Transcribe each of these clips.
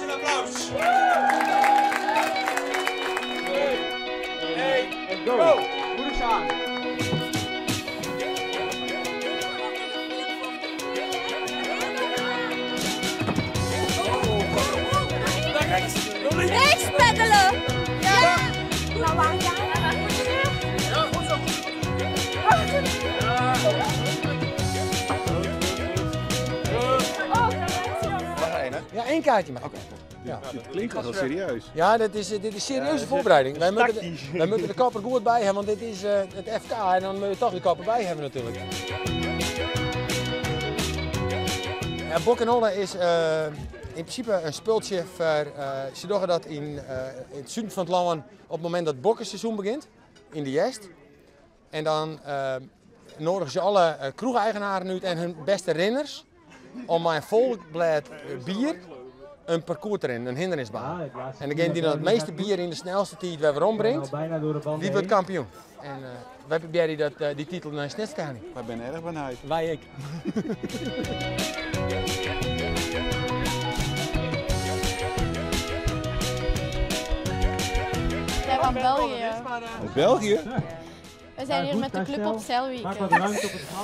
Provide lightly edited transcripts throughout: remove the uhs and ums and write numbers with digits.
Even een applaus. 2, 1, go! Moedig aan. Naar rechts. Rechts peddelen! Ja! Ja, goed zo. Ja, één kaartje maar. Oké. Ja. Dit klinkt al heel serieus. Ja, dit is serieuze voorbereiding. Wij moeten de kapper goed bij hebben, want dit is het FK en dan moet je toch de kapper bij hebben natuurlijk. Ja, Bok en Holle is in principe een spultje voor, ze doen dat in het zuiden van het land op het moment dat het bokkenseizoen begint, in de Jest. En dan nodigen ze alle kroegeigenaren uit en hun beste renners om met een vol blad bier een parcours te rennen, een hindernisbaan. En degene die dan het meeste bier in de snelste tijd weer ombrengt, die wordt kampioen. En wij proberen die titel naar Snits te halen. Wij zijn erg benieuwd. Wij ik. We zijn van België. Uit België? We zijn hier met de club op zeilweekend.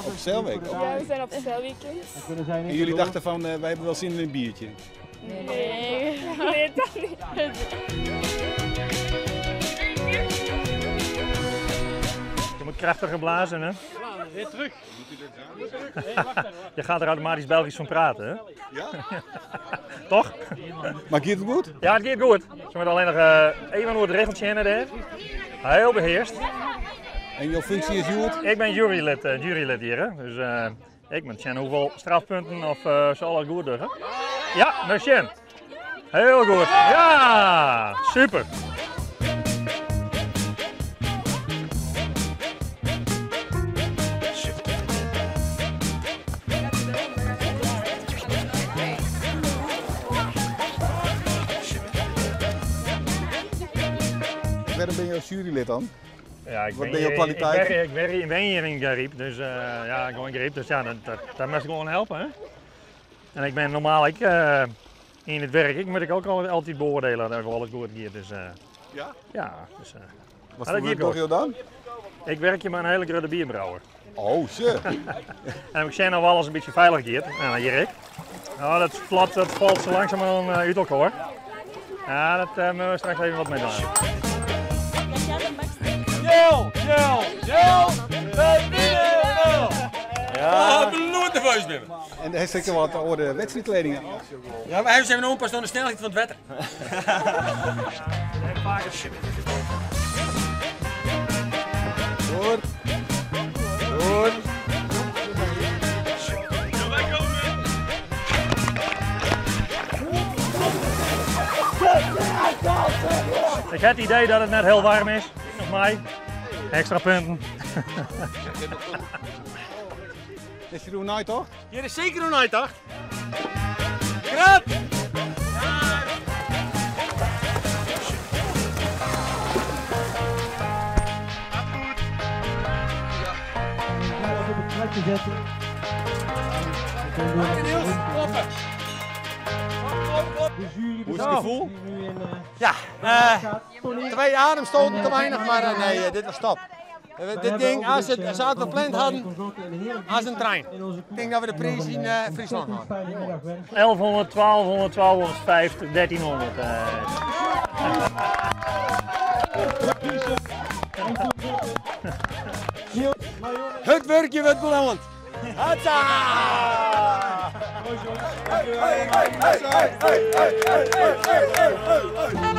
Op zeilweek? Ja, we zijn op zeilweekend. En jullie dachten van, wij hebben wel zin in een biertje? Nee. Nee, dat niet. Je moet krachtiger blazen, hè? Weer terug. Je gaat er automatisch Belgisch van praten, hè? Ja? Toch? Maar gaat het goed? Ja, het gaat goed. Ze moeten alleen nog even door het regeltje heen daar. Heel beheerst. En jouw functie is goed? Ik ben jurylid hier, hè? Dus ik moet zien hoeveel strafpunten of ze alle goed doen. Hè? Ja, monsieur. Heel goed. Ja, super. Waarom ben je als jurylid dan? Ja, ik Wat ben ben jouw hier- kwaliteit? Ik ben hier in Garyp, dus ja, ik woon in Garyp, dus ja, dat moet ik gewoon helpen. Hè? En ik ben normaal, ik in het werk, ik moet ik ook altijd beoordelen dat alles goed gaat. Dus Ja? ja, dus Wat dat voor gaat werk doe goed. je dan? Ik werk hier met een hele grote bierbrouwer. Oh, shit. En ik zei nou wel alles een beetje veilig gaat. En hier ik. Nou, dat vlat, dat valt zo langzamerhand uit elkaar. Ja, dat moeten we straks even wat mee doen. Jel, jel, jel, wij winnen! Ja, bloed de vuist binnen. En hij zegt wat over de wedstrijdkleding. Ja, maar hij zijn nu pas door de snelheid van het wetter. Door. Door. Ik heb het idee dat het net heel warm is. Nog mij. Extra punten. Is hier een naait-tocht? Hier is zeker een naait-tocht. Krap! Op het kratje zetten. Hoe is het gevoel? Ja, 2 ademstoten te weinig, maar nee, dit was top. Dit ding, als het zaten we gepland hadden, als een trein. Ik denk dat we de prijs in Friesland hadden. 1100, 1200, 1250, 1300. Het werkje werd beloond. Hatsa! Hey, hey, hey, hey, hey, hey, hey, hey, hey, hey.